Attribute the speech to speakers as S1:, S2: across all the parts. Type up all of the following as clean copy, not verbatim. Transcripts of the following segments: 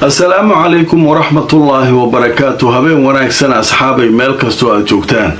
S1: Asalaamu calaykum waraxmatullaahi wabarakaatu. Habeen wanaagsan, asxaabay, meel kastoo aad joogtaan.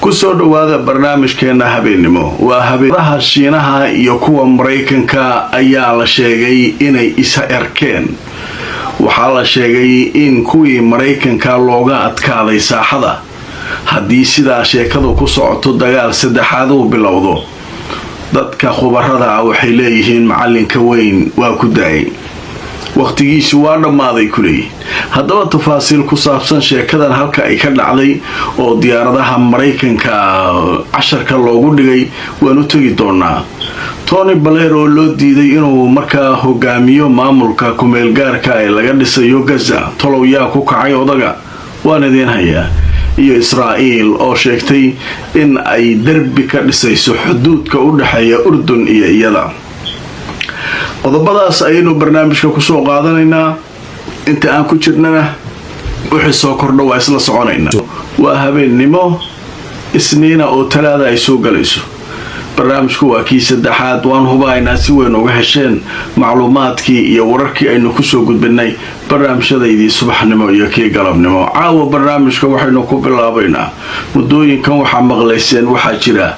S1: Kusoo dhowaada barnaamijkeena habeennimo. Waa habeenadaha Shiinaha iyo kuwa Maraykanka ayaa la sheegay inay isa erkeen. Waxaa la sheegay in kuwii Maraykanka looga adkaaday saaxada. Haddii sidaa sheekadu ku socoto, dagaal saddexaad uu bilowdo. Dadka khubarada ah waxay leeyihiin macalinka weyn waa ku daayay, waqtigiisi waa dhammaaday kuleeyihin. Haddaba tafaasiil ku saabsan sheekadan, halka ay ka dhacday oo diyaaradaha Maraykanka casharka loogu dhigay, waan u tegi doonaa. Tony Blair oo loo diiday inuu markaa hogaamiyo maamulka kumeelgaarka ee laga dhisayo Gaza, tolow yaa ku kacay odaga? Waan idiin hayaa. Iyo Israa'iil oo sheegtay in ay derbi ka dhisayso xuduudka u dhexeeya Urdun iyo iyada. Qodobadaas ayaynu barnaamijka kusoo qaadanaynaa. Inta aan ku jirnana wixii soo kordha waa isla soconaynaa. Waa habeennimo Isniina oo Talaada ay soo galayso. Barnaamijku waa kii saddexaad. Waan hubahaynaa si weyn uga hesheen macluumaadkii iyo wararkii aynu kusoo gudbinay barnaamijyadaydii subaxnimo iyo kii galabnimo. Caawa barnaamijka waxaynu ku bilaabaynaa, muddooyinkan waxaa maqlayseen waxaa jira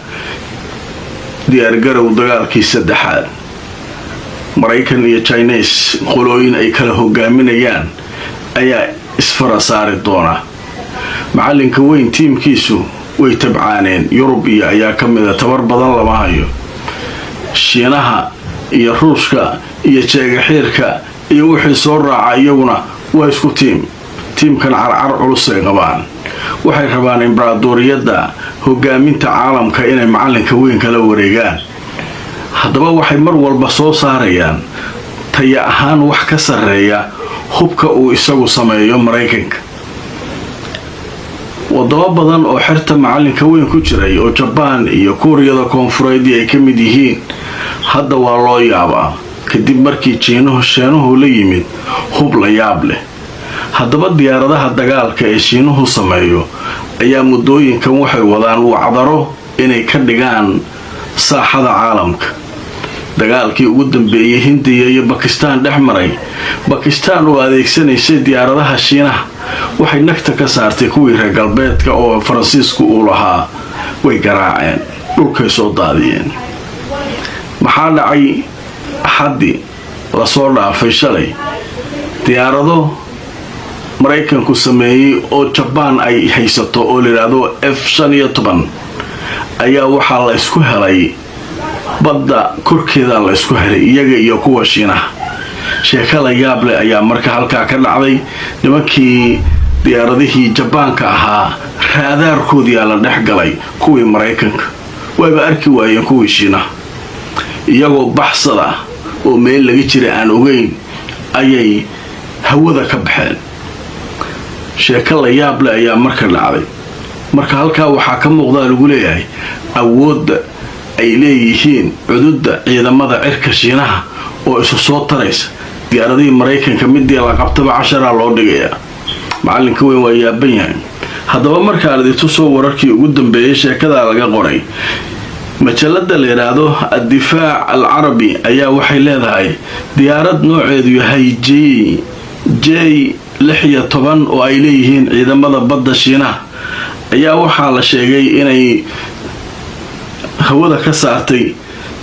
S1: diyaargarow dagaalkii saddexaad. Maraykan iyo Chinese qolooyin ay kala hogaaminayaan ayaa isfara saari doona. Macalinka weyn tiimkiisu way tabcaaneen. Yurub iyo ayaa ka mida, tabar badan lama hayo. Shiinaha iyo Ruushka iyo jeegaxiirka iyo wixii soo raaca iyaguna waa isku tiim. Tiimkan carcar culus ay qabaan. Waxay rabaan imbaraadoriyadda hogaaminta caalamka inay macalinka weyn kala wareegaan. Haddaba waxay mar walba soo saarayaan taya ahaan wax ka sarreeya hubka uu isagu sameeyo Maraykanka. Wadamo badan oo xerta macalinka weyn ku jiray, oo Jabaan iyo Kuuriyada Koonfureed ay ka mid yihiin, hadda waa loo yaabaa kadib markii Jiinuhu Sheenuhu la yimid hub la yaab leh. Haddaba diyaaradaha dagaalka ee Shiinuhu sameeyo ayaa muddooyinkan waxay wadaan wacdaro inay ka dhigaan saaxada caalamka. Dagaalkii ugu dambeeyey Hindiya iyo Bakistaan dhex maray, Bakistaan oo adeegsanaysay diyaaradaha Shiinaha waxay nagta ka saartay kuwii reer galbeedka oo Faransiisku uu lahaa. Way garaaceen, dhulkay soo daadiyeen. Maxaa dhacay Axaddi lasoo dhaafay, shalay? Diyaarado Maraykanku sameeyey oo Jabaan ay haysato oo layidhaahdo F-15 ayaa waxaa la isku helay badda korkeeda, la isku helay iyaga iyo kuwa Shiinaha. Sheeko la yaab leh ayaa marka halkaa ka dhacday. Nimankii diyaaradihii Jabaanka ahaa raadaarkoodiyaa la dhex galay kuwii Maraykanka, wayba arki waayeen kuwii Shiinaha. Iyagoo baxsada oo meel laga jira aan ogeyn ayay hawada ka baxeen. Sheeko la yaab leh ayaa marka dhacday. Marka halkaa waxaa ka muuqdaa lagu leeyahay awoodda ay leeyihiin cududda ciidamada cirka Shiinaha oo isu soo taraysa. Diyaaradihii Maraykanka midii la qabtaba casharaa loo dhigayaa. Macalinka weyn waa yaaban yahay. Haddaba markaan idintusoo wararkii ugu dambeeyay sheekadaa laga qoray majalada la yidhaahdo Addifaac Al Carabi ayaa waxay leedahay diyaarad nooceedu yahay J J 16 oo ay leeyihiin ciidamada badda Shiinaha ayaa waxaa la sheegay inay hawada ka saartay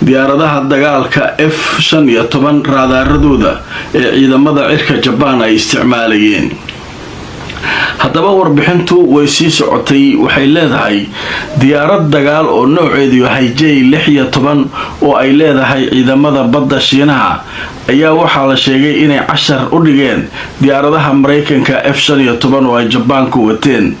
S1: diyaaradaha dagaalka F-15 raadaaradooda ee ciidamada cirka Jabaan ay isticmaalayeen. Haddaba warbixintu way sii socotay. Waxay leedahay diyaarad dagaal oo nooceedu yahay J 16 oo ay leedahay ciidamada badda Shiinaha ayaa waxaa la sheegay inay cashar u dhigeen diyaaradaha Maraykanka F-15 oo ay Jabaanku wateen.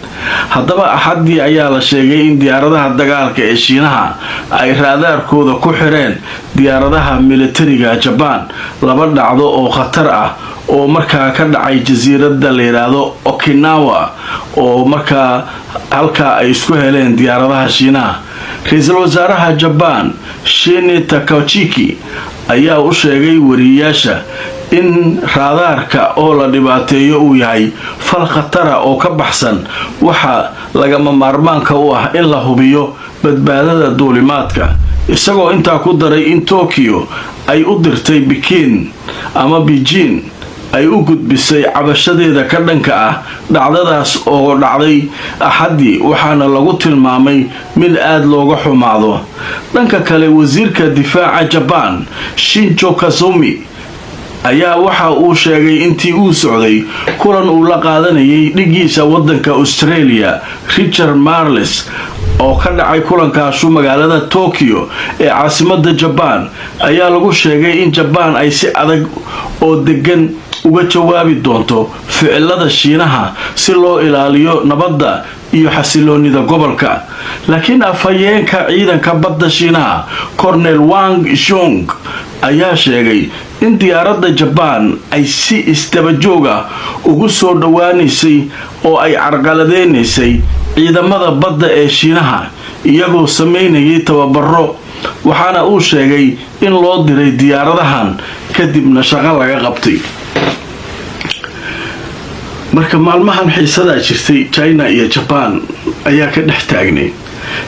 S1: Haddaba Axaddii ayaa la sheegay in diyaaradaha dagaalka ee Shiinaha ay raadaarkooda ku xireen diyaaradaha militariga Jabaan laba dhacdo oo khatar ah oo markaa ka dhacay jasiiradda la yidhaahdo Okinawa, oo markaa halkaa ay isku heleen diyaaradaha Shiinaha. Ra-iisul wasaaraha Jabaan Shini Takaichi ayaa u sheegay wariyeyaasha in raadaarka oo la dhibaateeyo uu yahay fal khatara oo ka baxsan waxa lagama maarmaanka u ah in la hubiyo badbaadada duulimaadka, isagoo intaa ku daray in Tokyo ay u dirtay Bikiin ama Beijing ay u dirtay digniin. Ay u gudbisay cabashadeeda ka dhanka ah dhacdadaas oo dhacday Axaddii, waxaana lagu tilmaamay mid aada looga xumaado. Dhanka kale, wasiirka difaaca Jabaan Shinjo Kazumi ayaa waxa uu sheegay intii uu socday kulan uu la qaadanayay dhigiisa wadanka Australia Richard Marles, oo ka dhacay kulankaasu magaalada Tokyo ee caasimada Jabaan, ayaa lagu sheegay in Jabaan ay si adag oo degan uga jawaabi doonto ficilada Shiinaha si loo ilaaliyo nabadda iyo xasiloonida gobolka. Laakiin afhayeenka ciidanka badda Shiinaha, Cornel Wang Zhong, ayaa sheegay in diyaaradda Jabaan ay si isdabajoog ah ugu soo dhowaanaysay oo ay carqaladeynaysay ciidamada badda ee Shiinaha, iyagoo sameynayay tababaro. Waxaana uu sheegay in loo diray diyaaradahan, kadibna shaqo laga qabtay. Marka maalmahan xiisadaa jirtay China iyo Jabaan ayaa ka dhex taagnay,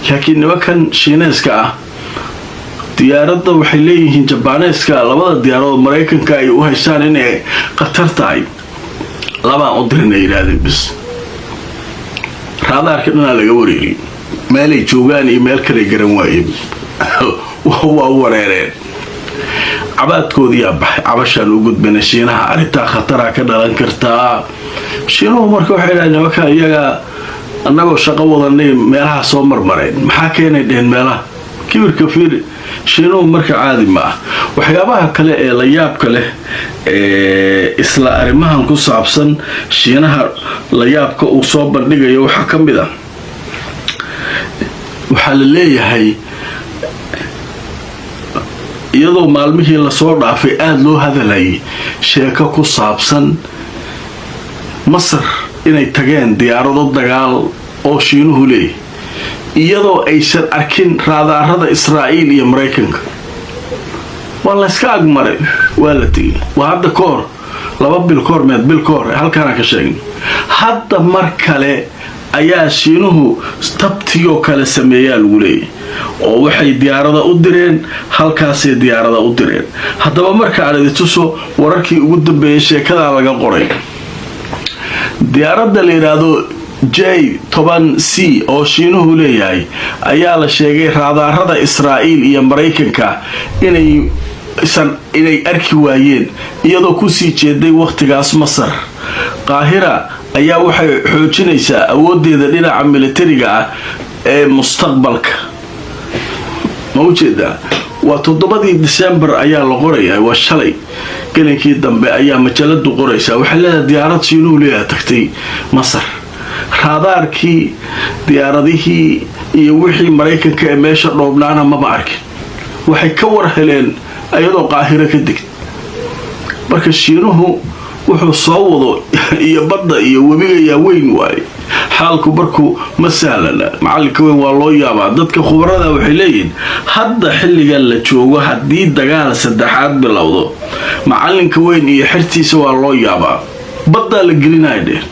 S1: laakiin nimankan Shiineeska ah diyaaradda waxay leeyihiin Jabaaneeska labada diyaaradood Maraykanka ay u haystaan inay khatar tahay labaan u dirina, yidhaahdeen. Bis raadaarka dhanaa laga wareeriyay, meelay joogaan iyo meel kale garan waayeen, waa wareereen, cabaadkoodiyaa baxay. Cabashaan u gudbana Shiinaha, arrintaa khataraa ka dhalan kartaa. Shiinuhu marka waxay dhahdeen, nimanka iyaga annagoo shaqo wadanay meelaha soo marmareen, maxaa keenay, dheheen meelaha kibirka fiiri. Shiinuhu marka caadi ma ah. Waxyaabaha kale ee la yaabka leh ee isla arrimahan ku saabsan Shiinaha la yaabka uu soo bandhigayo waxaa ka mid ah, waxaa la leeyahay, iyadoo maalmihii lasoo dhaafay aada loo hadalayay sheeko ku saabsan Masar inay tageen diyaarado dagaal oo Shiinuhu leeyahy, iyadoo aysan arkin raadaarada Israa'iil iyo Maraykanka, waa layska agmaray, waa la tegay. Waa hadda ka hor, 2 bil ka hor, meed bil ka hor halkaana ka sheegin. Hadda mar kale ayaa Shiinuhu tabtiyoo kale sameeyaa lagu leeyahy, oo waxay diyaarada u direen halkaasay diyaarada u direen. Haddaba marka aan idi tuso wararkii ugu dambeeyay sheekadaa laga qoray, diyaaradda la yidhaahdo J 10 C oo Shiinuhu leeyahay ayaa la sheegay raadaarada Israa'iil iyo Maraykanka inay arki waayeen, iyadoo kusii jeeday wakhtigaas Masar. Qaahira ayaa waxay xoojinaysaa awoodeeda dhinaca militariga ah ee mustaqbalka. Ma ujeedaa? Waa 7-dii Disembar ayaa la qorayaa, waa shalay gelinkii dambe ayaa majaladu qoraysaa. Waxay leedahay diyaarad Shiinuhu leeyaha tagtay Masar, raadaarkii diyaaradihii iyo wixii Maraykanka ee meesha dhoobnaana maba arkin. Waxay ka war heleen iyadoo Qaahiro ka degta. Marka Shiinuhu wuxuu soo wado iyo badda iyo webiga yaa weyn waaye. Xaalku markuu ma sahlana, macalinka weyn waa loo yaabaa. Dadka khubarada waxay leeyihiin, hadda xilligan la joogo haddii dagaal saddexaad bilowdo, macalinka weyn iyo xertiisa waa loo yaabaa, baddaa la gelinaya dheh,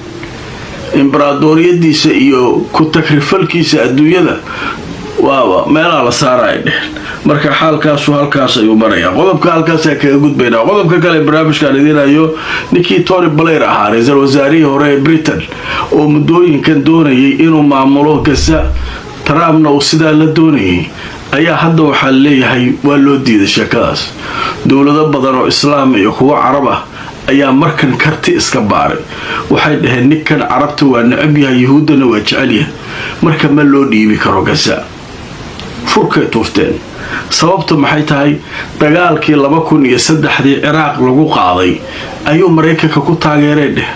S1: imbaraadoriyadiisa iyo ku takrifalkiisa adduunyada waaba meelaa la saaraya dheh. Marka xaalkaasu halkaas ayuu marayaa. Qodobka halkaasaa kaga gudbaynaa. Qodobka kale barnaamijkaan idinayo, ninkii Tony Blair ahaa, ra-iisul wasaarihii hore ee Britain, oo muddooyinkan doonayay inuu maamulo Gaza, Trumpna uu sidaa la doonayay, ayaa hadda waxaa leeyahay waa loo diiday sheekadaas. Dowlado badan oo Islaam iyo kuwo Carab ah ayaa markan karti iska baaray. Waxay dhaheen, ninkan Carabta waa necab yahay, Yuhuuddana waa jecel yahay, marka ma loo dhiibi karo Gaza. Furkay tuurteen. Sababtu maxay tahay? Dagaalkii 2003-dii Ciraaq lagu qaaday ayuu Maraykanka ku taageereen dheh.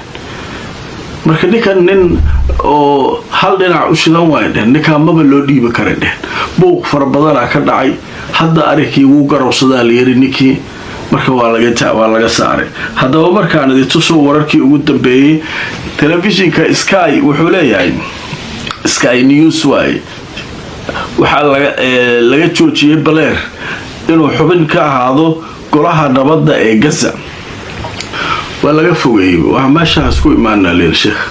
S1: Marka ninkan nin oo hal dhinac u shidan waaya dheh, ninkaan maba loo dhiibi kara dheh. Buuq fara badanaa ka dhacay. Hadda arrinkii wuu garowsadaa la yiri ninkii, marka waa laga saaray. Haddaba markaan idi tuso wararkii ugu dambeeyey, telefishinka Sky wuxuu leeyahay, Sky News waaye, waxaa laga joojiyey Blair inuu xubin ka ahaado golaha nabadda ee Gaza. Waa laga fogeeyey. Waa meeshaas ku imaanaa leel sheekh.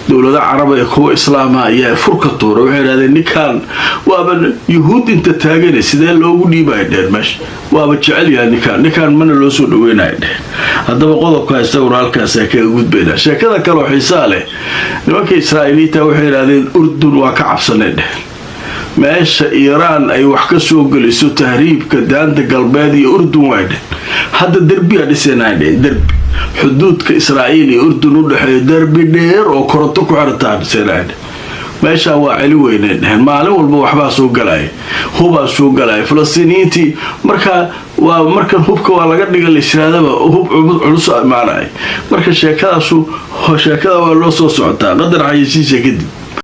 S1: Dowlado Caraba iyo kuwa Islaama ayaa furka tuura. Waxay idhahdeen, ninkan waaba Yuhuud inta taagane, sidee loogu dhiibaya dheen? Meesha waaba jecel yahay ninkan, ninkan mana loo soo dhaweynaya dheen. Haddaba qodobka isaguna halkaasaa kaga gudbaynaa. Sheekada kaleo xiisaa leh, nimanka Israa'iiliyiinta waxay idhahdeen, Urdun waa ka cabsanay dhehen. Meesha Iiraan ay wax ka soo geliso tahriibka Daanta Galbeed iyo Urdun waay dhehen. Hadda derbiyaa dhisanay dhehen, derbi xuduudka Israa'iil iyo Urdun u dhexeeyo, derbi dheer oo koronto ku xirataa dhisanay dhehen. Meeshaa waa celi weynay dheheen. Maalin walba waxbaa soo galaya, hubaa soo galaya Falastiiniyiintii. Markaa waa markan hubka waa laga dhiga laysiraadaba, hub culus imaanaya. Marka sheekadaasu sheekada waa loo soo socotaa. Qadar xayeysiisa kadib.